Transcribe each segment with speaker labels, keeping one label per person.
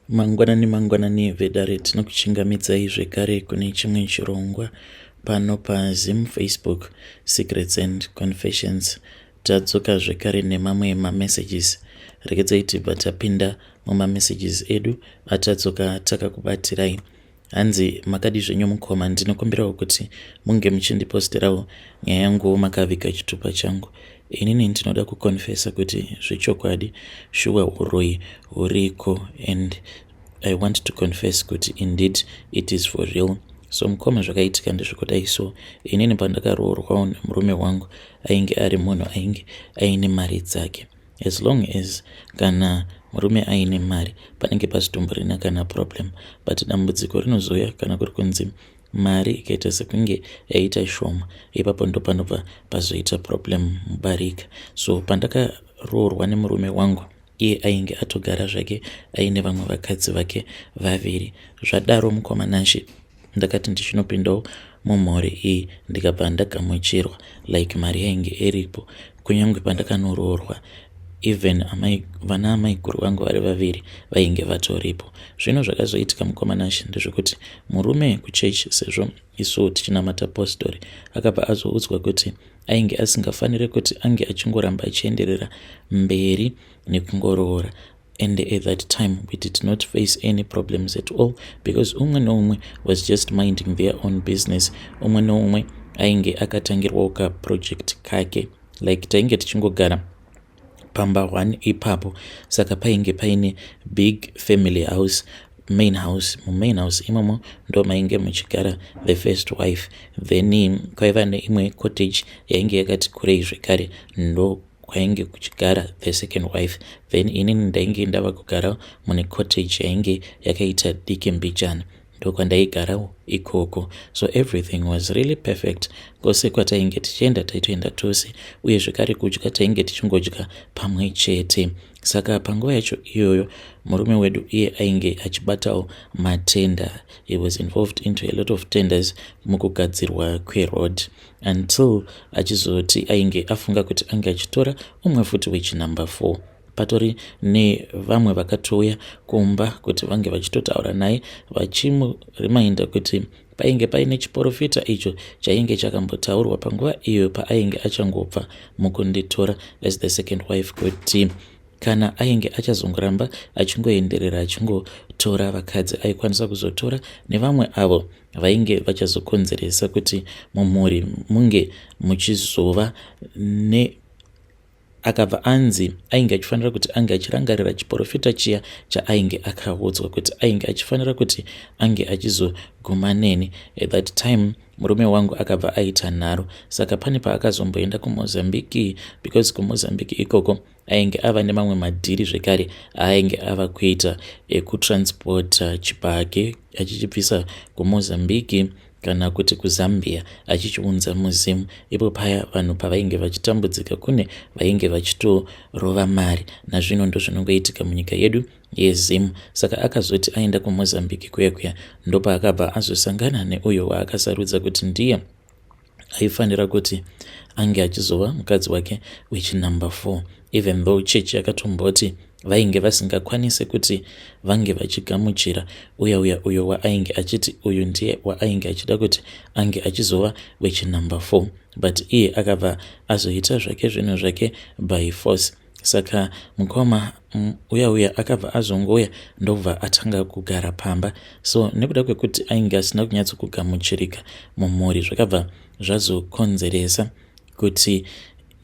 Speaker 1: Mangwanani mangwanani vedare, tinokuchingamidzai zvekare kune chimwe chirongwa pano paZim Facebook Secrets and Confessions. Tadzoka zvekare nemamwe mamessages. Regedzai tibva tapinda mumamessages edu atadzoka takakubatirai. Hanzi makadi zvenyu mukoma, ndinokumbirawo kuti munge muchindiposterawo nyaya yanguwo makaviga chitupa changu. Inini ndinoda kuconfessa kuti zvechokwadi shuwa uroyi huriko and I want to confess kuti indeed it is for real. So mukoma, zvakaitika ndezvekudai. So inini pandakaroorwawo nemurume wangu, ainge ari munhu ainge aine mari dzake. As long as kana murume aine mari, panenge pasitomborina kana problem, but dambudziko rinozouya kana kuri kunzi mari ikaita sekunge yaita shoma. Ipapo ndo panobva pazoita problem mubarika. So pandakaroorwa nemurume wangu, iye ainge atogara zvake aine vamwe vakadzi vake vaviri. Zvadaro mukoma Nashe, ndakati ndichinopindawo mumhuri iyi, ndikabva ndagamuchirwa, like mari yainge iripo. Kunyange pandakanoroorwa, even amai, vana amaiguru vangu vari vaviri vainge vatoripo. Zvino zvakazoitika mukoma Nashe ndezvekuti murume kuchechi, sezvo isuwo tichinamata postori, akabva azoudzwa kuti ainge asingafaniri kuti ange achingoramba achienderera mberi nekungoroora. And at that time we did not face any problems at all because umwe neumwe was just minding their own business. Umwe neumwe ainge akatangirwawo kaproject kake, like tainge tichingogara pamba 1 ipapo. Saka painge paine big family house, main house. Mumain house imomo ndo mainge muchigara the first wife. Then kwaiva neimwe cottage yainge yakati kurei zvekare, ndo kwainge kuchigara the second wife. Then inini ndainge ndava kugara mune cottage yainge yakaita diki mbijana, ndokwandaigarawo ikoko. So everything was really perfect. Kwose kwatainge tichienda, taitoenda tose, uye zvekare kudya tainge tichingodya pamwe chete. Saka panguva yacho iyoyo, murume wedu iye ainge achibatawo matender. He was involved into a lot of tenders mukugadzirwa kweroad, until achizoti ainge afunga kuti ange achitora umwe futi wechinumber 4. Patori nevamwe vakatouya kumba kuti vange vachitotaura naye, vachimurimainda kuti painge paine chiprofita icho chainge chakambotaurwa panguva iyo paainge achangobva mukunditora as the second wife, kuti kana ainge achazongoramba achingoenderera achingotora vakadzi, aikwanisa kuzotora nevamwe avo vainge vachazokonzeresa kuti mumhuri munge muchizova ne. Akabva anzi ainge achifanira kuti ange achirangarira chiprofita chiya chaainge akaudzwa, kuti ainge achifanira kuti ange achizoguma neni. At that time murume wangu akabva aita nharo. Saka pane paakazomboenda kuMozambique, because kuMozambique ikoko ainge ava nemamwe madhiri zvekare aainge ava kuita, ekutransporta chibage achichibvisa kuMozambique kana kuti kuZambia achichiunza muZimu. Ipo paya vanhu pavainge vachitambudzika, kune vainge vachitorova mari. Nazvino ndo zvinongoitika munyika yedu yeZimu. Saka akazoti aenda kuMozambique kuya kuya, ndopaakabva azosangana neuyo waakasarudza kuti ndiye aifanira kuti ange achizova mukadzi wake wechinumber 4, even though chechi yakatomboti vainge vasingakwanisi kuti vange vachigamuchira uya uya uyo waainge achiti uyu ndiye waainge achida kuti ange achizova wechinumber 4, but iye akabva azoita zvake zvinhu zvake by force. Saka mukoma, uya uya akabva azongouya, ndobva atanga kugara pamba. So nekuda kwekuti ainge asina kunyatsokugamuchirika mumhuri, zvakabva zvazokonzeresa kuti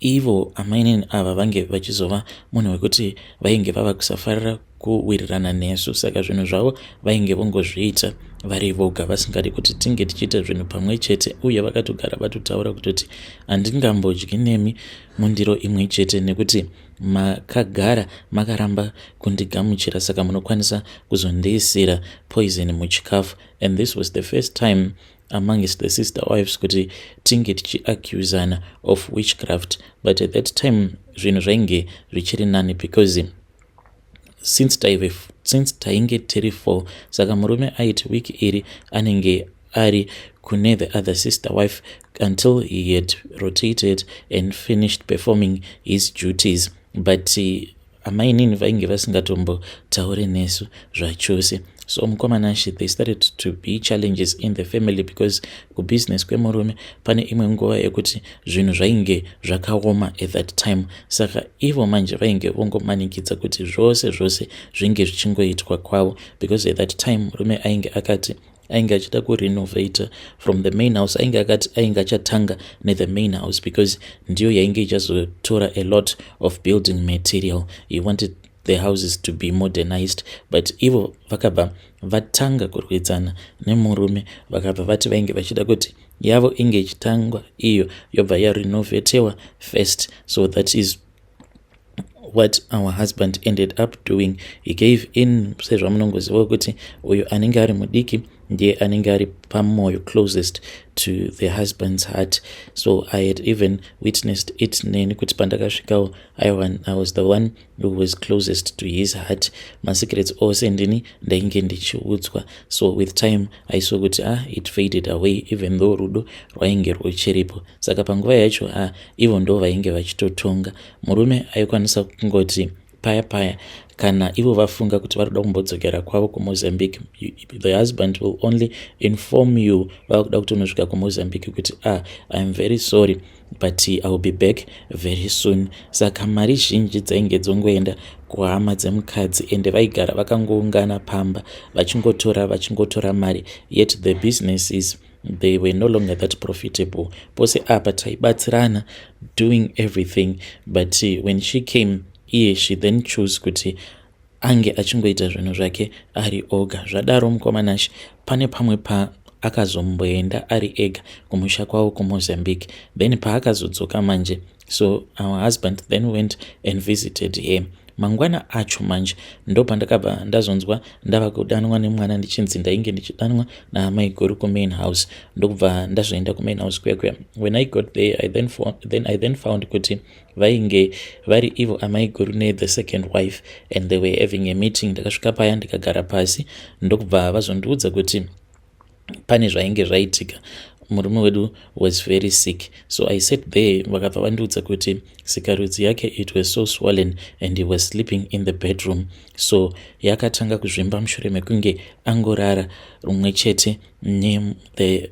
Speaker 1: ivo amainini ava vange vachizova munhu wekuti vainge vava kusafarira kuwirirana nesu. Saka zvinhu zvavo vainge vongozviita vari voga, vasingadi kuti tinge tichiita zvinhu pamwe chete. Uye vakatogara vatotaura kutoti, "Handingambodyi nemi mundiro imwe chete nekuti makagara makaramba kundigamuchira, saka munokwanisa kuzondiisira poison muchikafu." And this was the first time amongst the sister wives kuti tinge tichiaccusana of witchcraft. But at that time zvinhu zvainge zvichiri nani because since tainge tiri four, saka murume aiti wiki iri anenge ari kune the other sister wife until he had rotated and finished performing his duties. But Amainini vainge vasingatombotaure nesu zvachose. So mukoma Nashe, they started to be challenges in the family because kubusiness kwemurume pane imwe nguva yekuti zvinhu zvainge zvakaoma at that time. Saka ivo manje vainge vongomanikidza kuti zvose zvose zvinge zvichingoitwa kwavo, because at that time murume ainge akati ainge achida kurenovata from the main house. Ainge akati ainge achatanga nethe main house because ndiyo yainge ichazotora a lot of building material. He wanted the houses to be modernized, but ivo vakabva vatanga kurwidzana nemurume. Vakabva vati vainge vachida kuti yavo inge ichitangwa, iyo yobva yarenovatewa first. So that is what our husband ended up doing. He gave in. Sezvamunongoziva kuti uyo anenge ari mudiki ndiye anenge ari pamwoyo, closest to the husband's heart. So I had even witnessed it neni kuti pandakasvikawo I was the one who was closest to his heart. Masecrets ose ndini ndainge ndichiudzwa. So with time I saw kuti it faded away, even though rudo rwainge rwuchiripo. Saka panguva yacho, ivo ndo vainge vachitotonga. Murume aikwanisa kungoti paya paya kana ivo vafunga kuti vari kuda kumbodzokera kwavo kuMozambique, the husband will only inform you vava kuda kuti unosvika kuMozambique kuti, "I am very sorry, but I will be back very soon." Saka mari zhinji dzainge dzongoenda kuhama dzemukadzi, ende vaigara vakangoungana pamba vachingotora, vachingotora mari, yet the businesses, they were no longer that profitable. Pose apa taibatsirana doing everything, but when she came iye, she then choose kuti ange achingoita zvinhu zvake ari oga. Zvadaro, mukoma Nashe, pane pamwe paakazomboenda ari ega kumusha kwavo kuMozambique. Then paakazodzoka manje, so our husband then went and visited her. Mangwana acho manje ndo pandakabva ndazonzwa ndava kudanwa nemwana, ndichinzi ndainge ndichidanwa naamai guru kumain house. Ndokubva ndazoenda kumain house kuya kuya. When I got there, I then found kuti vainge vari ivo amai guru nethe second wife, and they were having a meeting. Ndakasvika paya, ndikagara pasi, ndokubva vazondiudza kuti pane zvainge zvaitika. Murume wedu was very sick. So I sat there, vakabva vandiudza kuti sikarudzi yake, it was so swollen and he was sleeping in the bedroom. So yakatanga kuzvimba mushure mekunge angorara rumwe chete nethe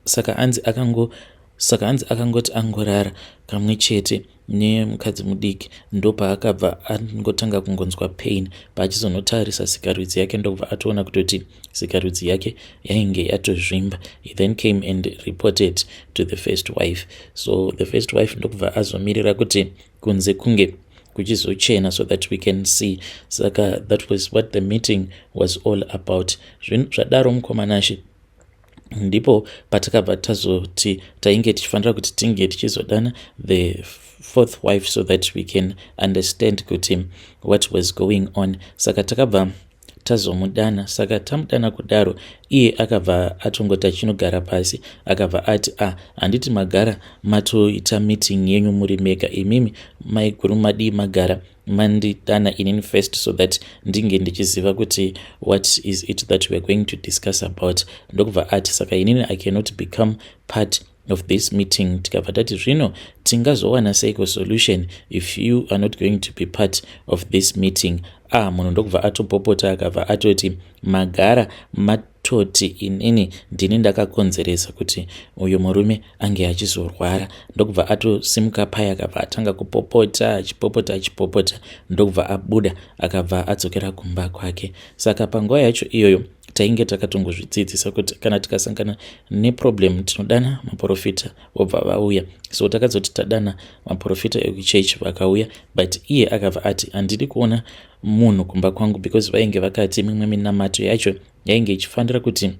Speaker 1: saka anzi akango saka hanzi akangoti angorara kamwe chete nemukadzi mudiki, ndopaakabva angotanga kungonzwa pain. Paachizonotarisa sikarudzi yake, ndokubva atoona kutoti sikarudzi yake yainge yatozvimba. He then came and reported to the first wife. So the first wife ndokubva azomirira kuti kunze kunge kuchizochena so that we can see. Saka that was what the meeting was all about. Zvadaro, mukoma Nashe, ndipo patakabva tazoti tainge tichifanira kuti tinge tichizodana the fourth wife so that we can understand kuti what was going on. Saka takabva tazomudana. Saka tamudana kudaro, iye akabva atongoti achinogara pasi, akabva ati, "Handiti magara matoita meeting yenyu muri mega imimi maiguru? Madii magara mandidana inini first so that ndinge ndichiziva kuti what is it that we are going to discuss about?" Ndokubva ati, "Saka inini I cannot become part of this meeting." Tikabva tati, "Zvino tingazowana seiko solution if you are not going to be part of this meeting?" Munhu ndokubva atopopota, akabva atoti, "Magara matoti inini ndini ndakakonzeresa kuti uyu murume ange achizorwara." Ndokubva atosimuka paya, akabva atanga kupopota, achipopota, achipopota, ndokubva abuda, akabva adzokera kumba kwake. Saka panguva yacho iyoyo tainge takatongozvidzidzisa kuti kana tikasangana neproblem tinodana maprofita, vobva vauya. So takazoti tadana maprofita ekuchechi, vakauya, but iye akabva ati, "Handidi kuona munhu kumba kwangu," because vainge vakati mimwe minamato yacho yainge ichifanira kuti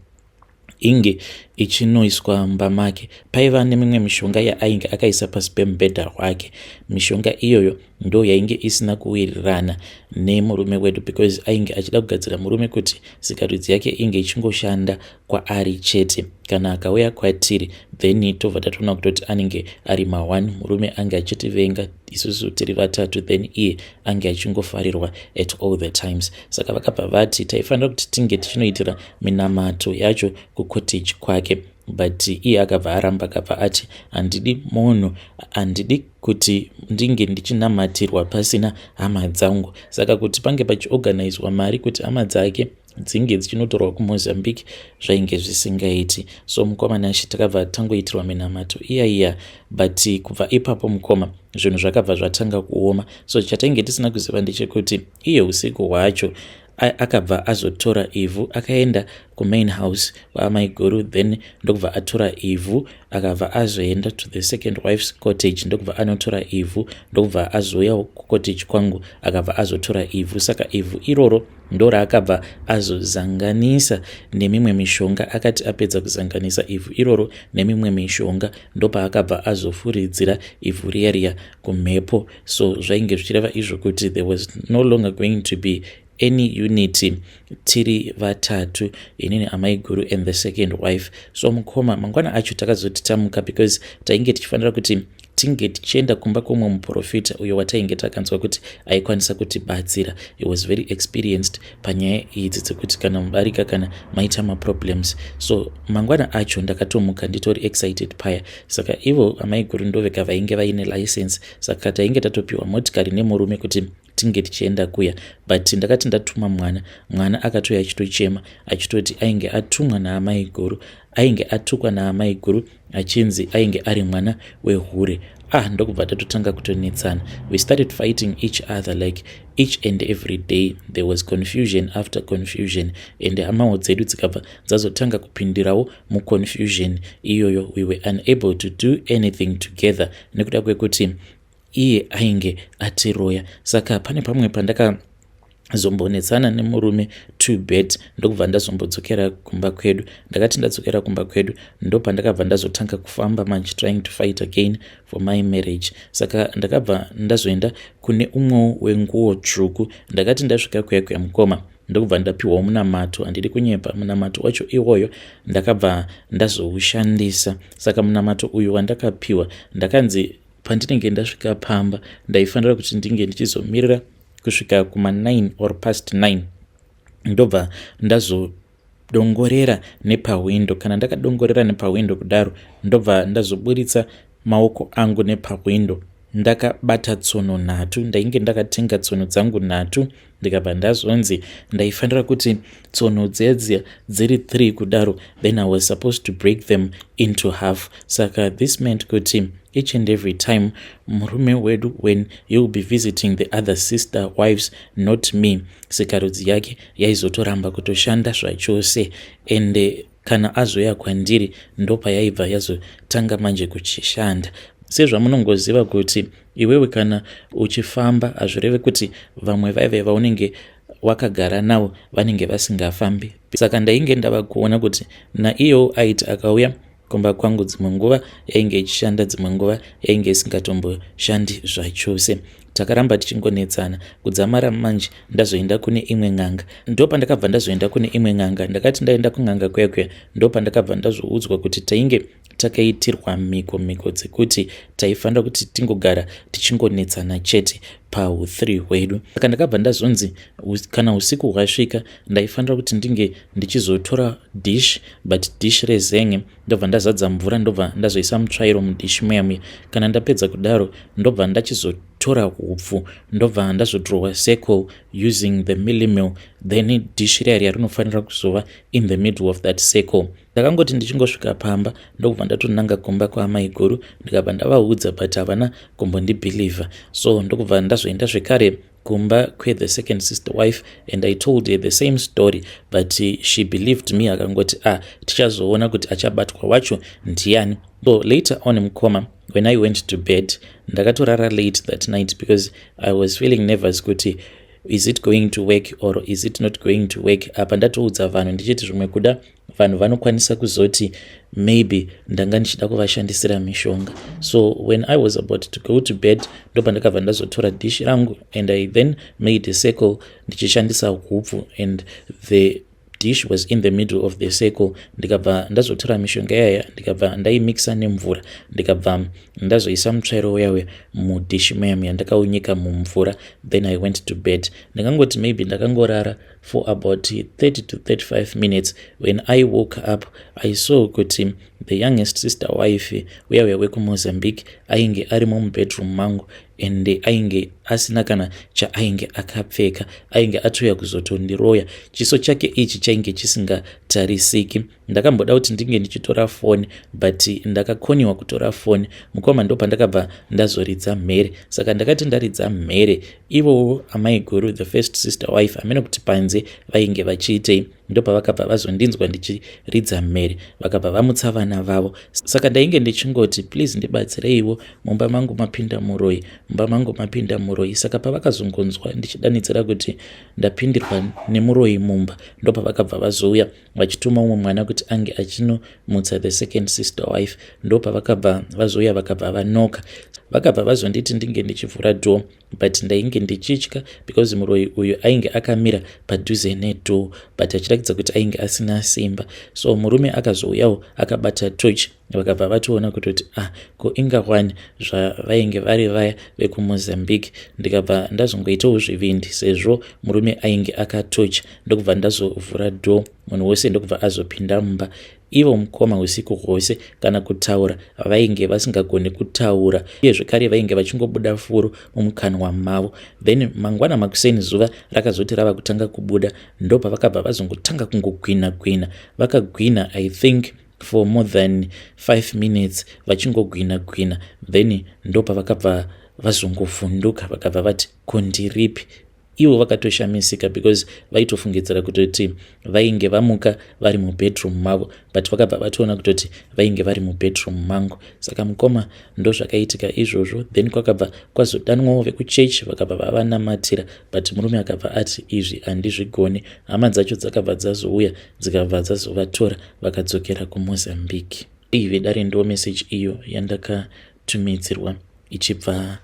Speaker 1: inge ichinoiswa mumba make. Paiva nemimwe mishonga yaainge akaisa pasi pemubhedha wake. Mishonga iyoyo ndo yainge isina kuwirirana nemurume wedu, because ainge achida kugadzira murume kuti sikarudzi yake inge ichingoshanda kwaari chete. Kana akauya kwatiri, then tobva tatoona kutoti anenge ari ma1. Murume ange achitivenga isusu tiri vatatu, then iye ange achingofarirwa at all the times. Saka vakabva vati taifanira kuti tinge tichinoitira minamato yacho kucottage kwake. But iye akabva aramba, akabva ati, "Handidi munhu, handidi kuti ndinge ndichinamatirwa pasina hama dzangu." Saka kuti pange pachiorganizwa mari kuti hama dzake dzinge dzichinotorwa kuMozambique zvainge zvisingaiti. So mukoma Nashe, takabva tangoitirwa minamato iya iya, but kubva ipapo, mukoma, zvinhu zvakabva zvatanga kuoma. So chatainge tisina kuziva ndechekuti iye usiku hwacho akabva azotora ivhu, akaenda kumain house kwaamaiguru, then ndokubva atora ivhu, akabva azoenda to the second wife's cottage, ndokubva anotora ivhu, ndokubva azouya kucottage kwangu, akabva azotora ivhu. Saka ivhu iroro ndo raakabva azozanganisa nemimwe mishonga. Akati apedza kuzanganisa ivhu iroro nemimwe mishonga, ndopaakabva azofuridzira ivhu riya riya kumhepo. So zvainge zvichireva izvo kuti there was no longer going to be any unity tiri vatatu, inini, amaiguru and the second wife. So mukoma, mangwana acho takazoti tamuka, because tainge tichifanira kuti tinge tichienda kumba kwomwe muprofita uyo watainge takanzwa kuti aikwanisa kutibatsira. He was very experienced panyaya idzi dzekuti kana mubarika, kana maita maproblems. So mangwana acho ndakatomuka nditori excited paya. Saka ivo amaiguru ndovega vainge vaine license, saka tainge tatopiwa motikari nemurume kuti tinge tichienda kuya. But ndakati ndatuma mwana, mwana akatouya achitochema, achitoti ainge atumwa naamaiguru, ainge atukwa naamaiguru, achinzi ainge ari mwana wehure. Ah, ndokubva tatotanga kutonetsana. We started fighting each other like each and every day. There was confusion after confusion, and hamawo dzedu dzikabva dzazotanga kupindirawo muconfusion iyoyo. We were unable to do anything together nekuda kwekuti iye ainge atiroya. Saka pane pamwe pandakazombonetsana nemurume too bad, ndokubva ndazombodzokera kumba kwedu. Ndakati ndadzokera kumba kwedu, ndopandakabva ndazotanga kufamba manje, trying to fight again for my marriage. Saka ndakabva ndazoenda kune umwewo wenguo tsvuku. Ndakati ndasvika kuya kuya, mukoma, ndokubva ndapiwawo munamato. Handidi kunyepa, munamato wacho iwoyo ndakabva ndazoushandisa. Saka munamato uyu wandakapiwa, ndakanzi pandinenge ndasvika pamba ndaifanira kuti ndinge ndichizomirira kusvika kuma9 or past 9, ndobva ndazodongorera nepahwindo. Kana ndakadongorera nepahwindo kudaro, ndobva ndazoburitsa maoko angu nepahwindo ndakabata tsono nhatu. Ndainge ndakatenga tsono dzangu nhatu. Ndikabva ndazonzi ndaifanira kuti tsono dzedzia dziri 3 kudaro, then I was supposed to break them into half. Saka this meant kuti each and every time murume wedu, when he will be visiting the other sister wives, not me, sikarudzi yake yaizotoramba kutoshanda zvachose. Ende kana azoya kwandiri, ndopayaibva yazotanga manje kuchishanda. Sezvamunongoziva kuti iwewe kana uchifamba, hazvireve kuti vamwe vaive vaunenge wakagara navo vanenge vasingafambi. Saka ndainge ndava kuona kuti naiyewo aiti akauya kumba kwangu, dzimwe nguva yainge ichishanda, dzimwe nguva yainge isingatomboshandi zvachose. Takaramba tichingonetsana kudzamara manje ndazoenda kune imwe n'anga. Ndopandakabva ndazoenda kune imwe n'anga. Ndakati ndaenda kun'anga kuya kuya, ndopandakabva ndazoudzwa kuti tainge takaitirwa mhiko, mhiko dzekuti taifanira kuti tingogara tichingonetsana chete pau3 hwedu. Saka ndakabva ndazonzi kana usiku hwasvika, ndaifanira kuti ndinge ndichizotora dish, but dish rezenge, ndobva ndazadza mvura, ndobva ndazoisa mutsvairo mudishi muya muya. Kana ndapedza kudaro, ndobva ndachizotora hupfu, ndobva ndazodrowa circle using the mealie meal, then dish riya riya rinofanira kuzova in the middle of that circle. Ndakangoti ndichingosvika pamba, ndokubva ndatonanga kumba kwaamaiguru, ndikabva ndavaudza, but havana kumbondibhilivha. So ndokubva ndazoenda zvekare kumba kwethe second sister wife, and I told her the same story, but she believed me. Akangoti, "Ah, tichazoona kuti achabatwa wacho ndiani." So later on, mukoma, when I went to bed, ndakatorara late that night because I was feeling nervous kuti is it going to work or is it not going to work? Apa ndatoudza vanhu ndichiti zvimwe kuda vanhu vanokwanisa kuzoti maybe ndanga ndichida kuvashandisira mishonga. So when I was about to go to bed, ndopandakabva ndazotora dish rangu, and I then made a circle ndichishandisa hupfu, and the dish was in the middle of the circle. Ndikabva ndazotora mishonga yaya, ndikabva ndaimixa nemvura, ndikabva ndazoisa mutsvairo uya uya mudishi muya muya, ndakaunyika mumvura. Then I went to bed. Ndakangoti maybe ndakangorara for about 30 to 35 minutes. When I woke up, I saw kuti The youngest sister wife uya uya wekuMozambique ainge arimo mubedroom mangu ende ainge asina kana chaainge akapfeka. Ainge atouya kuzotondiroya. Chiso chake ichi chainge chisingatarisiki. Ndakamboda kuti ndinge ndichitora foni but ndakakoniwa kutora foni mukoma, ndopandakabva ndazoridza mhere. Saka ndakati ndaridza mhere, ivowo amaiguru, the first sister wife, hamene kuti panze vainge vachiitei, ndopavakabva vazondinzwa ndichiridza mhere, vakabva vamutsa vana vavo. Saka ndainge ndichingoti, "Please ndibatsireiwo, mumba mangu mapinda muroi, mumba mangu mapinda muroi." Saka pavakazongonzwa ndichidanidzira kuti ndapindirwa nemuroi mumba, ndopavakabva vazouya vachituma umwe mwana kuti ange achinomutsa the second sister wife. Ndopavakabva vazouya, vakabva vanoka, vakabva vazonditi ndinge ndichivhura door, but ndainge ndichitya because muroi uyu ainge akamira padhuze nedoor but achiratidza kuti ainge asina simba. So murume akazouyawo akabata torch, vakabva vatoona kutoti, "Ah, ko ingawani zvavainge vari vaya vekuMozambique." Ndikabva ndazongoitawo zvivindi sezvo murume ainge akatocha, ndokubva ndazovhura door, munhu wose ndokubva azopinda mumba. Ivo mukoma, usiku hwose kana kutaura vainge vasingagoni kutaura, uye zvekare vainge vachingobuda furo mumukanwa mavo. Then mangwana makuseni, zuva rakazoti rava kutanga kubuda, ndopavakabva vazongotanga kungogwina gwina. Vakagwina, I think, for more than 5 minutes vachingogwina gwina. Then ndopavakabva vazongovhunduka, vakabva vati, "Kondiripi?" Ivo vakatoshamisika because vaitofungidzira kutoti vainge vamuka vari mubedroom mavo, but vakabva vatoona kutoti vainge vari mubedroom mangu. Saka mukoma, ndozvakaitika izvozvo. Then kwakabva kwazodanwawo vekuchechi, vakabva vavanamatira, but murume akabva ati, "Izvi handizvigoni." Hama dzacho dzakabva dzazouya, dzikabva dzazovatora, vakadzokera kuMozambique. Iyi vedare ndo message iyo yandakatumidzirwa ichibva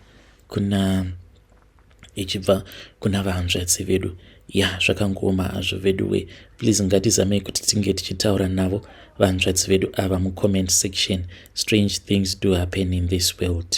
Speaker 1: kuna vahanzvadzi vedu. Ya, zvakangooma hazvo vedu we. Please ngatizamei kuti tinge tichitaura navo vahanzvadzi vedu ava mucomment section. Strange things do happen in this world.